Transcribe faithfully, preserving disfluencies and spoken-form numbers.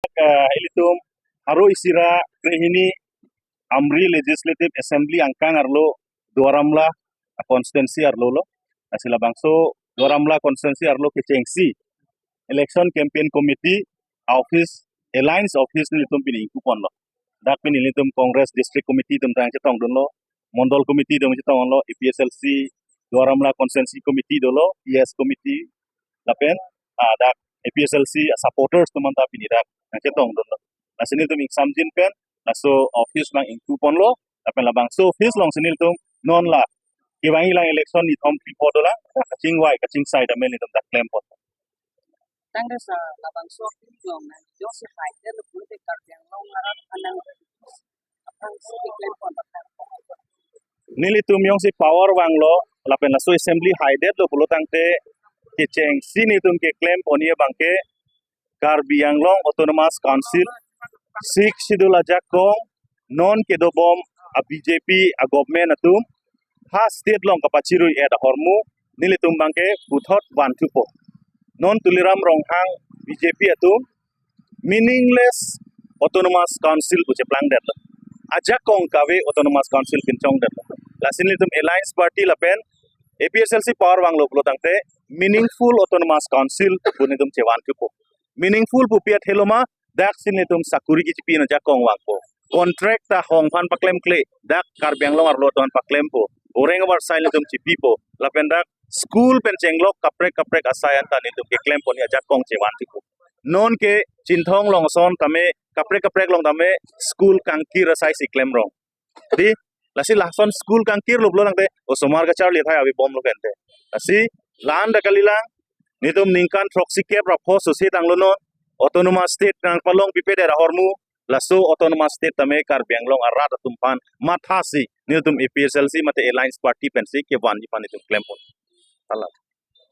Ah, ilitum haro isi ra krehini Amri Legislative Assembly angkang arlo Duar Amla constituency arlo lo. Lasi labangso Duar Amla constituency arlo kechengsi Election Campaign Committee office, Alliance office nelitum pini ingkuponlo. Dak pini nelitum Congress District Committee atum ta nangchetongdunlo, Mondol Committee atum chetonglo, A P H L C Duar Amla Constituency Committee dolo, P S Committee, lapen ah, dak A P H L C supporters atum anta pini dak nangchetongdunlo. Lasi nelitum ingsamjin pen laso office nang ingkuponlo, lapen labangso office alongsi nelitum non la kevangji lang election nithom phli po dolang, kachingvai kachingsai tame nelitum dak klempon. Tangte sir, labangso office along nang jongsi haidetlo pulote Karbi Anglong arat aphan nang aphan si keklempon patang. Nelitum jongsi power vanglo lapen laso assembly haidetlo pulo tangte kechengsi nelitum keklemponji abangke Karbi Anglong Autonomous Council, Sixth Schedule ajakong, non kedobom a B J P a government atum ha state along kapachirui-et ahormu nelitum abangke puthot vanthupo. Non Tuliram Ronghang B J P atum meaningless Autonomous Council pu cheplangdetlo. Ajakong kave Autonomous Council pinchongdetlo. Lasi nelitum Alliance Party lapen A P H L C power vanglo pulo tangte meaningful Autonomous Council pu nelitum chevanthupo. Meaningful pu pi-et heloma, daksi nelitum sakuri kechipin ajakong vangpo. Contract ta hong aphan paklemkle, dak Karbi Anglong arlo atum aphan paklempo. Boreng abar sai nelitum chipipo. Lapen dak school pen chenglok kaprek kaprek asai anta nelitum keklemponji ajakong chevanthupo. Non ke Chinthong along ason tame kaprek kaprek along tame school kangkir asai si klemrong. Di, lasi lason school kangkirlo pulo tangte osomar kacharli athai avebomlo kente. Lasi la-an dak kalilang, nelitum ningkan throksi kep ra pho sose tanglo non, Autonomous State nangpalongpipedet ahormu, laso Autonomous State tame Karbi Anglong arat atum aphan mathasi nelitum A P H L C mate Alliance Party pensi kevanji aphan nelitum klempon. Hala.